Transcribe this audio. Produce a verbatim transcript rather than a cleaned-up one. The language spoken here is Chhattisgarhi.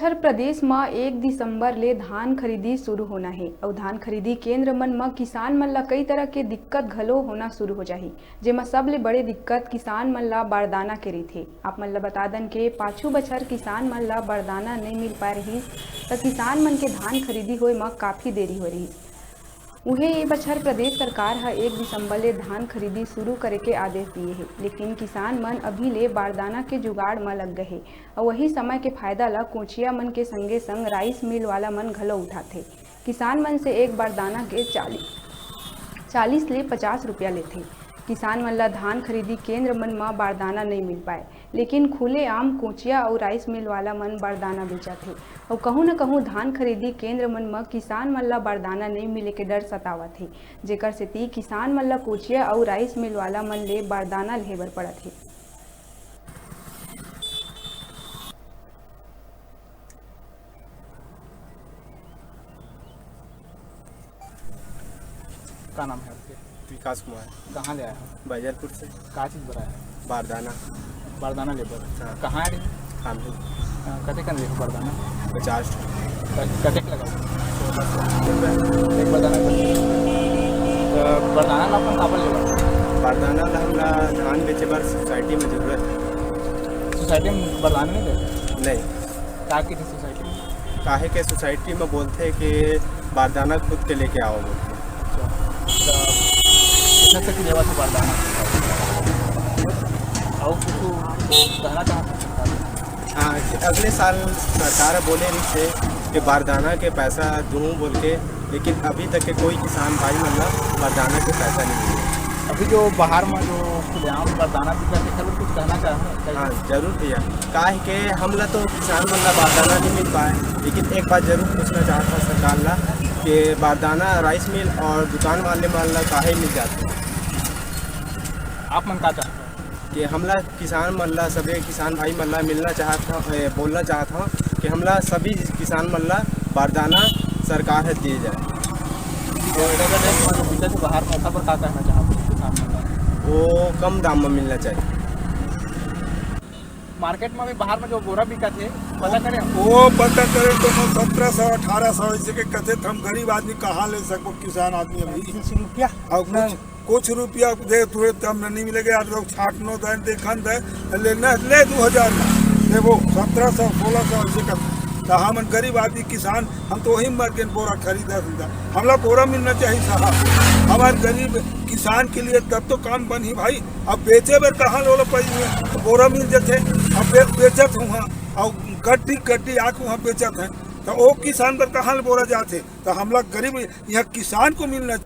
छत्तीसगढ़ प्रदेश म एक दिसंबर ले धान खरीदी शुरू होना हे अउ धान खरीदी केंद्र मन म किसान मन ल कई तरह के दिक्कत घलो होना शुरू हो जाही, जेमा सबले बड़े दिक्कत किसान मन ल बारदाना के रहिथे। आप मन ल बता दन के पाछू बछर किसान मन ल बारदाना नइ मिल पाए रहिस, त किसान मन के धान खरीदी होए म काफी देरी होए रहिस। उहें, ए बछर प्रदेश सरकार ह एक दिसंबर ले धान खरीदी शुरू करे के आदेश दिए हे, लेकिन किसान मन अभी ले बारदाना के जुगाड़ म लग गए हे अउ वही समय के फायदा ल कोचिया मन के संगे संग राइस मिल वाला मन घलो उठाथे। किसान मन से एक बारदाना के चालीस, चालीस ले पचास रुपया लेथे। किसान मन ल धान खरीदी केंद्र मन म बारदाना नइ मिल पाए, लेकिन खुलेआम कोचिया अउ राइस मिल वाला मन बारदाना बेचत हे। अउ कहूं न कहूं धान खरीदी केंद्र मन म किसान मन ल बारदाना नइ मिले के डर सतावत हे, जेकर सेती किसान मन ल कोचिया अउ राइस मिल वाला मन ले बारदाना लेहे बर पड़त हे। का नाम है आपके? विकास कुमार। कहाँ ले आए हो? बैजलपुर से। का चीज़ बराए हो? बारदाना। बारदाना लेबर। हाँ। कहाँ है? हम ही। हाँ, कते कन लेबर बारदाना? पचास ठो। क-, कते के लगा? एक बारदाना कर। तो बारदाना ला अपन काबर लेबर? बारदाना ला हमला धान बेचे बर सोसाइटी में जरूरत है। सोसाइटी में बारदाना नहीं देते? नहीं। का की थी सोसाइटी में? काहे के सोसाइटी में बोलथे कि बारदाना खुद के लेके आओ बोलथे। अच्छा, तो कितना तक लेवा था बारदाना? और कुछ कहना चाहते हैं? हाँ, कि अगले साल सरकार बोले रही थे कि बारदाना के पैसा दूँ बोल के, लेकिन अभी तक के कोई किसान भाई मन ला बारदाना के पैसा नहीं मिले। अभी जो बाहर में जो खुलेआम बारदाना बिकत हे, कुछ कहना चाहते हैं? हाँ, जरूर भैया। काहे के हमला तो किसान मन ला बारदाना नहीं मिल पाए, लेकिन एक बात जरूर पूछना चाहता सरकार ला कि बारदाना राइस मिल और दुकान वाले मन ला काहे मिल जाते? आप मन का चाहते हैं? कि हमला किसान मन ला, सभी किसान भाई मन ला मिलना चाहत हव, ए, बोलना चाहत हव कि हमला सभी किसान मन ला बारदाना सरकार ह दिए जाए। तो एकर रेट में जो बिकत हे बाहर में, ओकर पर का कहना चाहत हव किसान मन ला? वो कम दाम में मिलना चाहिए। मार्केट में भी बाहर में जो बोरा बिकत हे, पता करे? वो पता करे तो मैं सत्रह सौ, अठारह सौ ऐसे के कथे, हम गरीब आदमी कहाँ ले सकबो, किसान आदमी अभी। तीन सौ रुपया। और कुछ, कुछ रुपया दे तुरंत हम नहीं मिलेगा यार, लोग छाट नो दे, देखन दे, ले न, ले दो हज़ार में, ले वो सत्रह सौ, सोलह सौ ऐसे कर। तो हम गरीब आदमी किसान, हम तो वही मर के बोरा खरीदा खरीदा। हमला बोरा मिलना चाहिए साहब, हमारे गरीब किसान के लिए तब तो काम बनही भाई। अब बेचे बर कहाँ लोला पाई हुए, बोरा मिल जाते, अब बे-, बेचत हूँ हाँ, और गड्डी गड्डी आके वहाँ बेचत है, तो वो किसान बर कहाँ ले बोरा जाते? तो हमला गरीब यहाँ किसान को मिलना